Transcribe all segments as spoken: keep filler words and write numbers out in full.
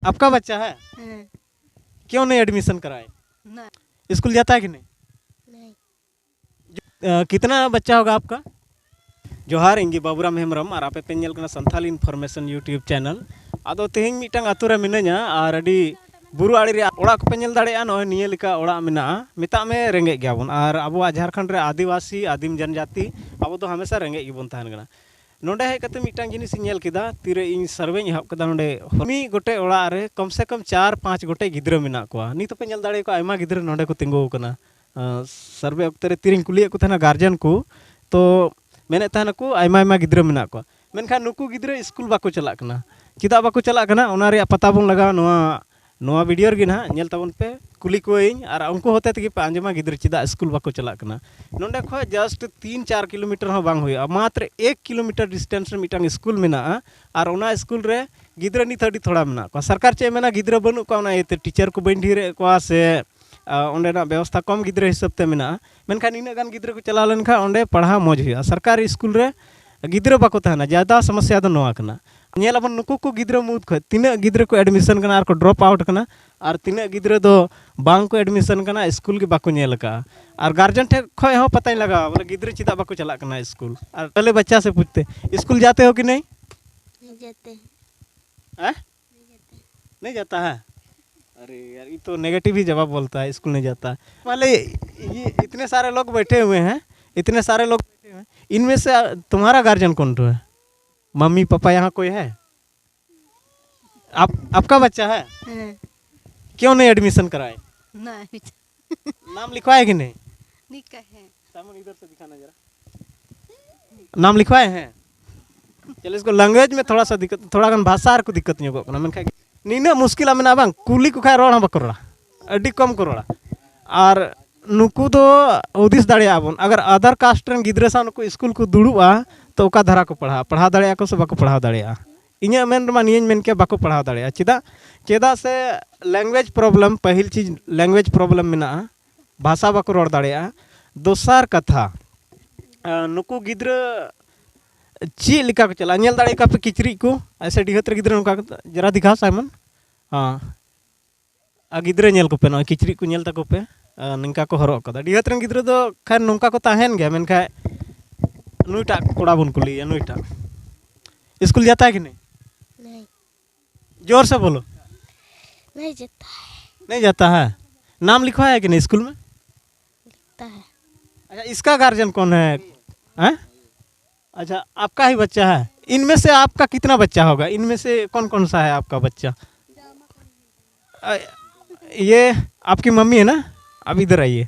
आपका बच्चा है? हाँ। क्यों नहीं एडमिशन कराए? नहीं। स्कूल जाता है कि नहीं? नहीं। अ, कितना बच्चा होगा आपका? ᱡᱚᱦᱟᱨ, ᱤᱧ ᱜᱮ ᱵᱟᱵᱩᱨᱟᱢ ᱦᱮᱢᱵᱨᱚᱢ ᱟᱨ ᱟᱯᱮ ᱯᱮ ᱧᱮᱞ ᱠᱟᱱᱟ ᱥᱟᱱᱛᱷᱟᱞ ᱤᱱᱯᱷᱚᱨᱢᱮᱥᱚᱱ YouTube ᱪᱮᱱᱮᱞ᱾ ᱟᱫᱚ ᱛᱮᱦᱮᱧ ᱢᱤᱫᱴᱟᱝ ᱟᱛᱳ ᱨᱮ ᱢᱤᱱᱟᱹᱧᱟ ᱟᱨ ᱟᱹᱰᱤ ᱵᱩᱨᱩ ᱟᱲᱮ ᱨᱮᱭᱟᱜ ᱚᱲᱟᱜ ᱠᱚᱯᱮ ᱧᱮᱞ ᱫᱟᱲᱮᱭᱟᱜᱼᱟ, ᱱᱚᱜᱼᱚᱭ ᱱᱤᱭᱟᱹ ᱞᱮᱠᱟ ᱚᱲᱟᱜ ᱢᱮᱱᱟᱜᱼᱟ᱾ ᱢᱮᱛᱟᱜ ᱢᱮ ᱨᱮᱸᱜᱮᱡ ᱜᱮᱭᱟᱵᱚᱱ, ᱟᱨ ᱟᱵᱚᱣᱟᱜ ᱡᱷᱟᱲᱠᱷᱚᱸᱰ ᱨᱮ ᱟᱹᱫᱤᱵᱟᱹᱥᱤ ᱟᱹᱫᱤᱢ ᱡᱚᱱᱡᱟᱹᱛᱤ ᱟᱵᱚ ᱫᱚ ᱦᱟᱢᱮᱥᱟ ᱨᱮᱸᱜᱮᱡ ᱜᱮᱵᱚᱱ ᱛᱟᱦᱮᱱ ᱠᱟᱱᱟ᱾ ᱱᱚᱰᱮ ᱦᱮᱡ ᱠᱟᱛᱮ ᱢᱤᱫᱴᱟᱝ ᱡᱤᱱᱤᱥ ᱤᱧ ᱧᱮᱞ ᱠᱮᱫᱟ, ᱛᱤᱨᱮ ᱤᱧ ᱥᱟᱨᱵᱷᱮᱧ ᱮᱦᱚᱵ ᱠᱮᱫᱟ, ᱱᱚᱰᱮ ᱢᱤᱫ ᱜᱚᱴᱮᱡ ᱚᱲᱟᱜ ᱨᱮ ᱠᱚᱢ ᱥᱮ ᱠᱚᱢ ᱪᱟᱨ ᱯᱟᱸᱪ ᱜᱚᱴᱮᱡ ᱜᱤᱫᱽᱨᱟᱹ ᱢᱮᱱᱟᱜ ᱠᱚᱣᱟ᱾ ᱱᱤᱛ ᱦᱚᱸᱯᱮ ᱧᱮᱞ ᱫᱟᱲᱮᱭᱟᱠᱚᱣᱟ, ᱟᱭᱢᱟ ᱜᱤᱫᱽᱨᱟᱹ ᱱᱚᱰᱮ ᱠᱚ ᱛᱤᱸᱜᱩ ᱟᱠᱟᱱᱟ᱾ ᱟᱸ, ᱥᱟᱨᱵᱷᱮ ᱚᱠᱛᱮ ᱨᱮ ᱛᱤᱨᱮᱧ ᱠᱩᱞᱤᱭᱮᱫ ᱠᱚ ᱛᱟᱦᱮᱱᱟ ᱜᱟᱨᱡᱮᱱ ᱠᱚ, ᱛᱚ ᱢᱮᱱᱮᱫ ᱛᱟᱦᱮᱱᱟᱠᱚ ᱟᱭᱢᱟ ᱟᱭᱢᱟ ᱜᱤᱫᱽᱨᱟᱹ ᱢᱮᱱᱟᱜ ᱠᱚᱣᱟ, ᱢᱮᱱᱠᱷᱟᱱ ᱱᱩᱠᱩ ᱜᱤᱫᱽᱨᱟᱹ ᱥᱠᱩᱞ ᱵᱟᱠᱚ ᱪᱟᱞᱟᱜ ᱠᱟᱱᱟ᱾ ᱪᱮᱫᱟᱜ ᱵᱟᱠᱚ ᱪᱟᱞᱟᱜ ᱠᱟᱱᱟ, ᱚᱱᱟ ᱨᱮᱭᱟᱜ ᱯᱟᱛᱟ ᱵᱚᱱ ᱞᱟᱜᱟᱣᱟ ᱱᱚᱣᱟ, ᱱᱚᱣᱟ ᱵᱷᱤᱰᱤᱭᱳ ᱨᱮᱜᱮ ᱱᱟᱦᱟᱜ ᱧᱮᱞ ᱛᱟᱵᱚᱱ ᱯᱮ, ᱠᱩᱞᱤ ᱠᱚᱣᱟᱧ ᱟᱨ ᱩᱱᱠᱩ ᱦᱚᱛᱮ ᱛᱮᱜᱮ ᱯᱮ ᱟᱸᱡᱚᱢᱟ ᱜᱤᱫᱽᱨᱟᱹ ᱪᱮᱫᱟᱜ ᱥᱠᱩᱞ ᱵᱟᱠᱚ ᱪᱟᱞᱟᱜ ᱠᱟᱱᱟ᱾ ᱱᱚᱰᱮ ᱠᱷᱚᱱ ᱡᱟᱥᱴ ᱛᱤᱱ ᱪᱟᱨ ᱠᱤᱞᱳᱢᱤᱴᱟᱨ ᱦᱚᱸ ᱵᱟᱝ ᱦᱩᱭᱩᱜᱼᱟ, ᱢᱟᱛᱨᱚ ᱮᱠ ᱠᱤᱞᱳᱢᱤᱴᱟᱨ ᱰᱤᱥᱴᱮᱱᱥ ᱨᱮ ᱢᱤᱫᱴᱟᱝ ᱥᱠᱩᱞ ᱢᱮᱱᱟᱜᱼᱟ ᱟᱨ ᱚᱱᱟ ᱥᱠᱩᱞ ᱨᱮ ᱜᱤᱫᱽᱨᱟᱹ ᱱᱤᱛ ᱟᱹᱰᱤ ᱛᱷᱚᱲᱟ ᱢᱮᱱᱟᱜ ᱠᱚᱣᱟ᱾ ᱥᱚᱨᱠᱟᱨ ᱪᱮᱫ ᱮ ᱢᱮᱱᱟ, ᱜᱤᱫᱽᱨᱟᱹ ᱵᱟᱹᱱᱩᱜ ᱠᱚᱣᱟ, ᱚᱱᱟ ᱤᱭᱟᱹᱛᱮ ᱴᱤᱪᱟᱨ ᱠᱚ ᱵᱟᱹᱧ ᱰᱷᱮᱨᱮᱫ ᱠᱚᱣᱟ ᱥᱮ ᱟᱸ, ᱚᱸᱰᱮᱱᱟᱜ ᱵᱮᱵᱚᱥᱛᱷᱟ ᱠᱚᱢ ᱜᱤᱫᱽᱨᱟᱹ ᱦᱤᱥᱟᱹᱵ ᱛᱮ ᱢᱮᱱᱟᱜᱼᱟ, ᱢᱮᱱᱠᱷᱟᱱ ᱤᱱᱟᱹᱜ ᱜᱟᱱ ᱜᱤᱫᱽᱨᱟᱹ ᱠᱚ ᱪᱟᱞᱟᱣ ᱞᱮᱱᱠᱷᱟᱱ ᱚᱸᱰᱮ ᱯᱟᱲᱦᱟᱣ ᱢᱚᱡᱽ ᱦᱩᱭᱩᱜᱼᱟ᱾ ᱥᱚᱨᱠᱟᱨᱤ ᱥᱠᱩᱞ ᱨᱮ ᱜᱤᱫᱽᱨᱟᱹ ᱵᱟᱠᱚ ᱛᱟᱦᱮᱱᱟ, ᱡᱟᱫᱟ ᱥᱚᱢᱚᱥᱥᱟ ᱫᱚ ᱱᱚᱣᱟ ᱠᱟᱱᱟ᱾ ᱧᱮᱞ ᱟᱵᱚᱱ ᱱᱩᱠᱩ ᱠᱚ ᱜᱤᱫᱽᱨᱟᱹ ᱢᱩᱫᱽ ᱠᱷᱚᱱ ᱛᱤᱱᱟᱹᱜ ᱜᱤᱫᱽᱨᱟᱹ ᱠᱚ ᱮᱰᱢᱤᱥᱚᱱ ᱠᱟᱱᱟ ᱟᱨ ᱠᱚ ᱰᱨᱚᱯ ᱟᱣᱩᱴ ᱠᱟᱱᱟ, ᱟᱨ ᱛᱤᱱᱟᱹᱜ ᱜᱤᱫᱽᱨᱟᱹ ᱫᱚ ᱵᱟᱝ ᱠᱚ ᱮᱰᱢᱤᱥᱚᱱ ᱠᱟᱱᱟ, ᱥᱠᱩᱞ ᱜᱮ ᱵᱟᱠᱚ ᱧᱮᱞ ᱟᱠᱟᱫᱼᱟ᱾ ᱟᱨ ᱜᱟᱨᱡᱮᱱ ᱴᱷᱮᱱ ᱠᱷᱚᱱ ᱦᱚᱸ ᱯᱟᱛᱟᱧ ᱞᱟᱜᱟᱣᱟ, ᱵᱚᱞᱮ ᱜᱤᱫᱽᱨᱟᱹ ᱪᱮᱫᱟᱜ ᱵᱟᱠᱚ ᱪᱟᱞᱟᱜ ᱠᱟᱱᱟ ᱥᱠᱩᱞ᱾ ᱟᱨ ᱯᱮᱦᱞᱮ ᱵᱟᱪᱪᱟ ᱥᱮ ᱯᱩᱪᱷᱛᱮ, ᱥᱠᱩᱞ ᱡᱟᱛᱮ ᱦᱳ ᱠᱤ ᱱᱟᱦᱤᱸ? ᱡᱟᱛᱮ᱾ ᱦᱮᱸ? नहीं जाता है? अरे यार, ये तो नेगेटिव ही जवाब बोलता है, स्कूल नहीं जाता। पहले ये इतने सारे लोग बैठे हुए हैं, इतने सारे लोग बैठे हुए हैं, इनमें से तुम्हारा गार्जियन कौन तो है? मम्मी पापा यहाँ कोई है? आप, आपका बच्चा है? हाँ। क्यों नहीं एडमिशन कराए? नहीं। नाम लिखवाए कि नहीं? नहीं कहे। सामने इधर से दिखाना जरा। नाम लिखवाए हैं? चलो, इसको लैंग्वेज में थोड़ा सा दिक्कत, थोड़ा गान भाषा को दिक्कत नहीं होगा अपना, मैंने कहा, ᱱᱤᱱᱟᱹᱜ ᱢᱩᱥᱠᱤᱞᱟ ᱢᱮᱱᱟᱜᱼᱟ ᱵᱟᱝ, ᱠᱩᱞᱤ ᱠᱚ ᱠᱷᱟᱡ ᱨᱚᱲ ᱦᱚᱸ ᱵᱟᱠᱚ ᱨᱚᱲᱟ, ᱟᱹᱰᱤ ᱠᱚᱢ ᱠᱚ ᱨᱚᱲᱟ᱾ ᱟᱨ ᱱᱩᱠᱩ ᱫᱚ ᱦᱩᱫᱤᱥ ᱫᱟᱲᱮᱭᱟᱜᱼᱟ ᱵᱚᱱ, ᱟᱜᱟᱨ ᱟᱫᱟᱨ ᱠᱟᱥᱴ ᱨᱮᱱ ᱜᱤᱫᱽᱨᱟᱹ ᱥᱟᱶ ᱱᱩᱠᱩ ᱥᱠᱩᱞ ᱠᱚ ᱫᱩᱲᱩᱵᱼᱟ, ᱛᱚ ᱚᱠᱟ ᱫᱷᱟᱨᱟ ᱠᱚ ᱯᱟᱲᱦᱟᱜᱼᱟ? ᱯᱟᱲᱦᱟᱣ ᱫᱟᱲᱮᱭᱟᱜᱼᱟ ᱠᱚ ᱥᱮ ᱵᱟᱠᱚ ᱯᱟᱲᱦᱟᱣ ᱫᱟᱲᱮᱭᱟᱜᱼᱟ? ᱤᱧᱟᱹᱜ ᱢᱮᱱ ᱨᱮᱢᱟ ᱱᱤᱭᱟᱹᱧ ᱢᱮᱱ ᱠᱮᱭᱟ, ᱵᱟᱠᱚ ᱯᱟᱲᱦᱟᱣ ᱫᱟᱲᱮᱭᱟᱜᱼᱟ᱾ ᱪᱮᱫᱟᱜ? ᱪᱮᱫᱟᱜ ᱥᱮ ᱞᱮᱝᱜᱩᱭᱮᱡᱽ ᱯᱨᱚᱵᱞᱮᱢ, ᱯᱟᱹᱦᱤᱞ ᱪᱤᱡᱽ ᱞᱮᱝᱜᱩᱭᱮᱡᱽ ᱯᱨᱚᱵᱞᱮᱢ ᱢᱮᱱᱟᱜᱼᱟ, ᱵᱷᱟᱥᱟ ᱵᱟᱠᱚ ᱨᱚᱲ ᱫᱟᱲᱮᱭᱟᱜᱼᱟ᱾ ᱫᱚᱥᱟᱨ ᱠᱟᱛᱷᱟ, ᱟᱸ, ᱱᱩᱠᱩ ᱜᱤᱫᱽᱨᱟᱹ ᱪᱮᱫ ᱞᱮᱠᱟ ᱠᱚ ᱪᱟᱞᱟᱜᱼᱟ? ᱧᱮᱞ ᱫᱟᱲᱮᱭᱟᱜ ᱠᱟᱱᱟ ᱯᱮ ᱠᱤᱪᱨᱤᱡ ᱠᱚ, ᱟᱭᱥᱮ ᱰᱤᱦᱟᱹᱛ ᱨᱮ ᱜᱤᱫᱽᱨᱟᱹ ᱱᱚᱝᱠᱟ ᱠᱚ, ᱡᱟᱨᱟ ᱫᱤᱠᱷᱟᱣ ᱥᱟᱭᱢᱚᱱ, ᱦᱮᱸ᱾ ᱟᱨ ᱜᱤᱫᱽᱨᱟᱹ ᱧᱮᱞ ᱠᱚᱯᱮ, ᱱᱚᱜᱼᱚᱭ ᱠᱤᱪᱨᱤᱡ ᱠᱚ ᱧᱮᱞ ᱛᱟᱠᱚ ᱯᱮ᱾ ᱟᱨ ᱱᱤᱝᱠᱟ ᱠᱚ ᱦᱚᱨᱚᱜ ᱠᱟᱫᱟ᱾ ᱰᱤᱦᱟᱹᱛ ᱨᱮᱱ ᱜᱤᱫᱽᱨᱟᱹ ᱫᱚ ᱠᱷᱟᱱ ᱱᱚᱝᱠᱟ ᱠᱚ ᱛᱟᱦᱮᱱ ᱜᱮᱭᱟ, ᱢᱮᱱᱠᱷᱟᱱ ᱱᱩᱭᱴᱟᱜ ᱠᱚᱲᱟ ᱵᱚᱱ ᱠᱩᱞᱤᱭᱮᱭᱟ, ᱱᱩᱭᱴᱟᱜ ᱥᱠᱩᱞ ᱡᱟᱛᱟ ᱦᱮ ᱠᱤ ᱱᱟᱦᱤᱸ? ᱱᱟᱦᱤᱸ᱾ ᱡᱳᱨ ᱥᱮ ᱵᱳᱞᱳ᱾ ᱱᱟᱦᱤᱸ ᱡᱟᱛᱟ ᱦᱮ᱾ ᱱᱟᱦᱤᱸ ᱡᱟᱛᱟ ᱦᱮ? ᱱᱟᱢ ᱞᱤᱠᱷᱣᱟᱭᱟ ᱠᱤ ᱱᱟᱦᱤᱸ ᱥᱠᱩᱞ ᱢᱮ? ᱞᱤᱠᱷᱛᱟ ᱦᱮ। अच्छा, इसका गार्जियन कौन है? हैं? अच्छा, आपका ही बच्चा है। इनमें से आपका कितना बच्चा होगा? इनमें से कौन कौन सा है आपका बच्चा? अ, ये आपकी मम्मी है ना? अब इधर आइए।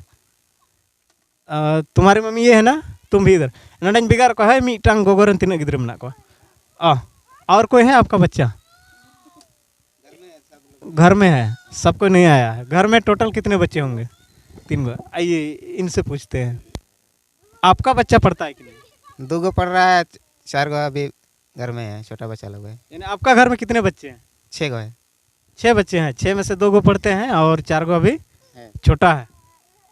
अ, तुम्हारी मम्मी ये है ना? तुम भी इधर। ᱱᱚᱰᱮᱧ ᱵᱷᱮᱜᱟᱨ ᱠᱚᱣᱟ, ᱦᱳᱭ, ᱢᱤᱫᱴᱟᱝ ᱜᱚᱜᱚ ᱨᱮᱱ ᱛᱤᱱᱟᱹᱜ ᱜᱤᱫᱽᱨᱟᱹ ᱢᱮᱱᱟᱜ ᱠᱚᱣᱟ? ᱚ, और कोई है आपका बच्चा? घर में है, सब कोई नहीं आया है। घर में टोटल कितने बच्चे होंगे? तीन ब-, आइए, इनसे पूछते हैं। आपका बच्चा पढ़ता है कि नहीं? दो गो पढ़ रहा है, चार गो अभी घर में है, छोटा बच्चा लोग है। यानी आपका घर में कितने बच्चे हैं? छः गो है। छः बच्चे हैं, छः में से दो गो पढ़ते हैं और चार गो अभी है। छोटा है।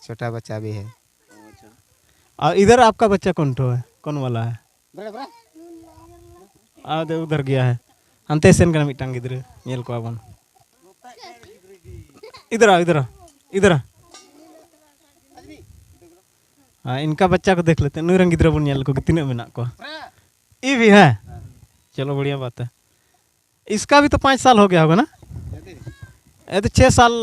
छोटा बच्चा भी है। अच्छा। और इधर आपका बच्चा कौन ठो है, कौन वाला है? ᱟᱫᱚ ᱩᱫᱷᱟᱨ ᱜᱮᱭᱟ ᱦᱮ᱾ ᱦᱟᱱᱛᱮ ᱥᱮᱱ ᱠᱟᱱᱟ ᱢᱤᱫᱴᱟᱝ ᱜᱤᱫᱽᱨᱟᱹ, ᱧᱮᱞ ᱠᱚᱣᱟ ᱵᱚᱱ᱾ ᱤᱫᱷᱟᱨ ᱟᱣ, ᱤᱫᱷᱟᱨ ᱟᱣ, ᱤᱫᱷᱟᱨ ᱟᱣ᱾ ᱦᱮᱸ, ᱤᱱᱠᱟ ᱵᱟᱪᱪᱟ ᱠᱚ ᱫᱮᱠᱷ ᱞᱮᱛᱮ, ᱱᱩᱭ ᱨᱮᱱ ᱜᱤᱫᱽᱨᱟᱹ ᱵᱚᱱ ᱧᱮᱞ ᱞᱮᱠᱚ ᱜᱮ, ᱛᱤᱱᱟᱹᱜ ᱢᱮᱱᱟᱜ ᱠᱚᱣᱟ? ᱤ ᱵᱷᱤ ᱦᱮ᱾ ᱪᱚᱞᱚ, ᱵᱟᱲᱤᱭᱟ ᱵᱟᱛ ᱦᱮ᱾ इसका भी तो पाँच साल हो गया होगा ना? ये तो छः साल,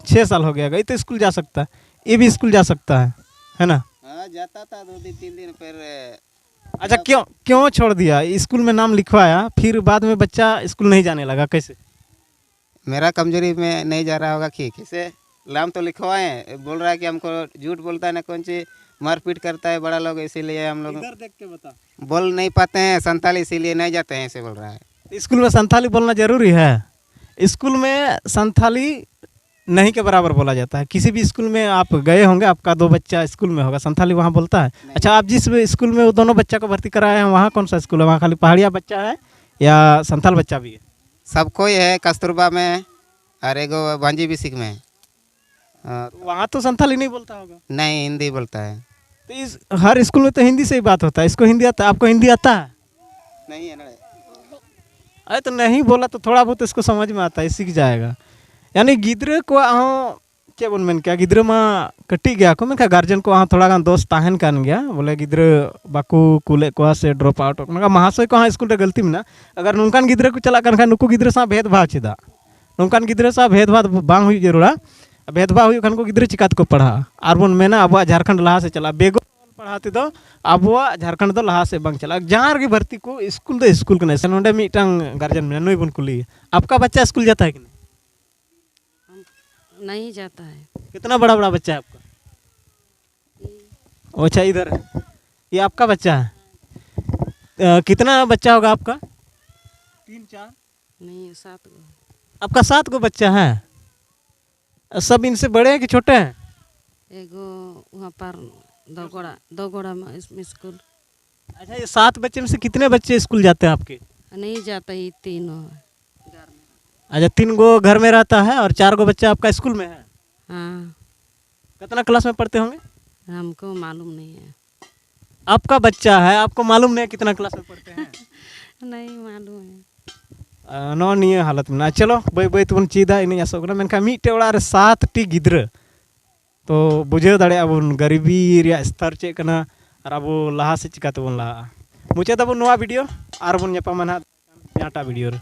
छः साल हो गया होगा। ये तो स्कूल जा सकता है, ये भी स्कूल जा सकता है, है ना? हाँ, जाता था दो दिन, तीन दिन, फिर अच्छा, क्यों, क्यों छोड़ दिया? स्कूल में नाम लिखवाया, फिर बाद में बच्चा स्कूल नहीं जाने लगा, कैसे? मेरा कमजोरी में नहीं जा रहा होगा कि कैसे? नाम तो लिखवाए, बोल रहा है कि हमको झूठ बोलता है ना, कौन सी मारपीट करता है बड़ा लोग, इसीलिए हम लोग इधर देख के बता। बोल नहीं पाते हैं संताली, इसीलिए नहीं जाते हैं, ऐसे बोल रहा है। स्कूल में संताली बोलना जरूरी है? स्कूल में संताली नहीं के बराबर बोला जाता है। किसी भी स्कूल में आप गए होंगे, आपका दो बच्चा स्कूल में होगा, संथाली वहाँ बोलता है? नहीं। अच्छा, आप जिस भी स्कूल में वो दोनों बच्चा को भर्ती कराए हैं, वहाँ कौन सा स्कूल है? वहाँ खाली पहाड़िया बच्चा है या संथाल बच्चा भी है? सब कोई है, कस्तूरबा में और एगो बांजी बिसिक में। हाँ। वहाँ तो संथाली नहीं बोलता होगा? नहीं, हिंदी बोलता है। तो इस हर स्कूल में तो हिंदी से ही बात होता है, इसको हिंदी आता, आपको हिंदी आता है? नहीं है ना। अरे तो नहीं बोला तो थोड़ा बहुत इसको समझ में आता है, सीख जाएगा। यानी गिद्रे को हो, ᱪᱮᱫ ᱵᱚᱱ ᱢᱮᱱ ᱠᱮᱭᱟ, ᱜᱤᱫᱽᱨᱟᱹ ᱢᱟ ᱠᱟᱹᱴᱤᱡ ᱜᱮᱭᱟ ᱠᱚ, ᱢᱮᱱᱠᱷᱟᱱ ᱜᱟᱨᱡᱮᱱ ᱠᱚᱣᱟᱜ ᱦᱚᱸ ᱛᱷᱚᱲᱟ ᱜᱟᱱ ᱫᱳᱥ ᱛᱟᱦᱮᱱ ᱠᱟᱱ ᱜᱮᱭᱟ᱾ ᱵᱚᱞᱮ ᱜᱤᱫᱽᱨᱟᱹ ᱵᱟᱠᱚ ᱠᱩᱞᱮᱫ ᱠᱚᱣᱟ ᱥᱮ drop out ᱚᱜ ᱠᱟᱱᱟ, ᱢᱟᱦᱟᱥᱚᱭ ᱠᱚᱣᱟᱜ ᱦᱚᱸ ᱥᱠᱩᱞ ᱨᱮ ᱜᱟᱹᱞᱛᱤ ᱢᱮᱱᱟᱜᱼᱟ᱾ ᱟᱜᱟᱨ ᱱᱚᱝᱠᱟᱱ ᱜᱤᱫᱽᱨᱟᱹ ᱠᱚ ᱪᱟᱞᱟᱜ ᱠᱟᱱ ᱠᱷᱟᱱ, ᱱᱩᱠᱩ ᱜᱤᱫᱽᱨᱟᱹ ᱥᱟᱶ ᱵᱷᱮᱫᱽ ᱵᱷᱟᱣ ᱪᱮᱫᱟᱜ? ᱱᱚᱝᱠᱟᱱ ᱜᱤᱫᱽᱨᱟᱹ ᱥᱟᱶ ᱵᱷᱮᱫᱽ ᱵᱷᱟᱣ ᱵᱟᱝ ᱦᱩᱭᱩᱜ ᱡᱟᱹᱨᱩᱲᱟ᱾ ᱵᱷᱮᱫᱽ ᱵᱷᱟᱣ ᱦᱩᱭᱩᱜ ᱠᱷᱟᱱ ᱠᱚ ᱜᱤᱫᱽᱨᱟᱹ ᱪᱤᱠᱟ ᱛᱮᱠᱚ ᱯᱟᱲᱦᱟᱜᱼᱟ? ᱟᱨ ᱵᱚᱱ ᱢᱮᱱᱟ ᱟᱵᱚᱣᱟᱜ ᱡᱷᱟᱲᱠᱷᱚᱸᱰ ᱞᱟᱦᱟ ᱥᱮᱫ ᱪᱟᱞᱟᱜᱼᱟ᱾ ᱵᱮᱜᱚᱨ ᱚᱞ ᱯᱟᱲᱦᱟᱣ ᱛᱮᱫᱚ ᱟᱵᱚᱣᱟᱜ ᱡᱷᱟᱲᱠᱷᱚᱸᱰ ᱫᱚ ᱞᱟᱦᱟ ᱥᱮᱫ ᱵᱟᱝ ᱪᱟᱞᱟᱜᱼᱟ᱾ ᱡᱟᱦᱟᱸ ᱨᱮᱜᱮ ᱵᱷᱚᱨᱛᱤ ᱠᱚ, ᱥᱠᱩᱞ ᱫᱚ ᱥᱠᱩᱞ ᱠᱟᱱᱟ᱾ ᱥᱮ ᱱᱚᱰᱮ ᱢᱤᱫᱴᱟᱝ ᱜᱟᱨᱡᱮᱱ ᱢᱮᱱᱟᱭᱟ, ᱱᱩᱭ ᱵᱚᱱ ᱠᱩᱞᱤᱭᱮᱭᱟ, आपका बच्चा स्कूल जाता है कि नहीं? नहीं जाता है। कितना बड़ा बड़ा बच्चा है आपका? अच्छा, इधर है। ये आपका बच्चा है। अ, कितना बच्चा होगा आपका? तीन चार। नहीं, सात गो। आपका सात गो बच्चा है? सब इनसे बड़े हैं कि छोटे हैं? एगो वहाँ पर दो गोड़ा, दो गोड़ा में इस-, स्कूल। अच्छा, ये सात बच्चे में से कितने बच्चे स्कूल जाते हैं आपके? नहीं जाते, ये तीनों है घर में। अच्छा, तीन गो घर में रहता है और चार गो बच्चा आपका स्कूल में है। हाँ। कितना क्लास में पढ़ते होंगे? हमको मालूम नहीं है। आपका बच्चा है, आपको मालूम नहीं है कितना क्लास में पढ़ते हैं? नहीं मालूम है। ᱱᱚᱜᱼᱚ ᱱᱤᱭᱟᱹ ᱦᱟᱞᱚᱛ ᱢᱮᱱᱟᱜᱼᱟ᱾ ᱪᱚᱞᱚ, ᱵᱟᱹᱭ ᱵᱟᱹᱭ ᱛᱮᱵᱚᱱ ᱪᱮᱫᱟ, ᱤᱱᱟᱹᱧ ᱟᱥᱚᱜ ᱠᱟᱱᱟ᱾ ᱢᱮᱱᱠᱷᱟᱱ ᱢᱤᱫᱴᱮᱡ ᱚᱲᱟᱜ ᱨᱮ ᱥᱟᱛ ᱴᱤ ᱜᱤᱫᱽᱨᱟᱹ, ᱛᱚ ᱵᱩᱡᱷᱟᱹᱣ ᱫᱟᱲᱮᱭᱟᱜᱼᱟ ᱵᱚᱱ ᱜᱟᱹᱨᱤᱵᱤ ᱨᱮᱭᱟᱜ ᱥᱛᱚᱨ ᱪᱮᱫ ᱠᱟᱱᱟ ᱟᱨ ᱟᱵᱚ ᱞᱟᱦᱟ ᱥᱮᱫ ᱪᱤᱠᱟ ᱛᱮᱵᱚᱱ ᱞᱟᱦᱟᱜᱼᱟ᱾ ᱢᱩᱪᱟᱹᱫ ᱟᱵᱚᱱ ᱱᱚᱣᱟ ᱵᱷᱤᱰᱤᱭᱳ, ᱟᱨ ᱵᱚᱱ ᱧᱟᱯᱟᱢᱟ ᱱᱟᱦᱟᱜ ᱡᱟᱦᱟᱸᱴᱟᱜ ᱵᱷᱤᱰᱤᱭᱳ ᱨᱮ᱾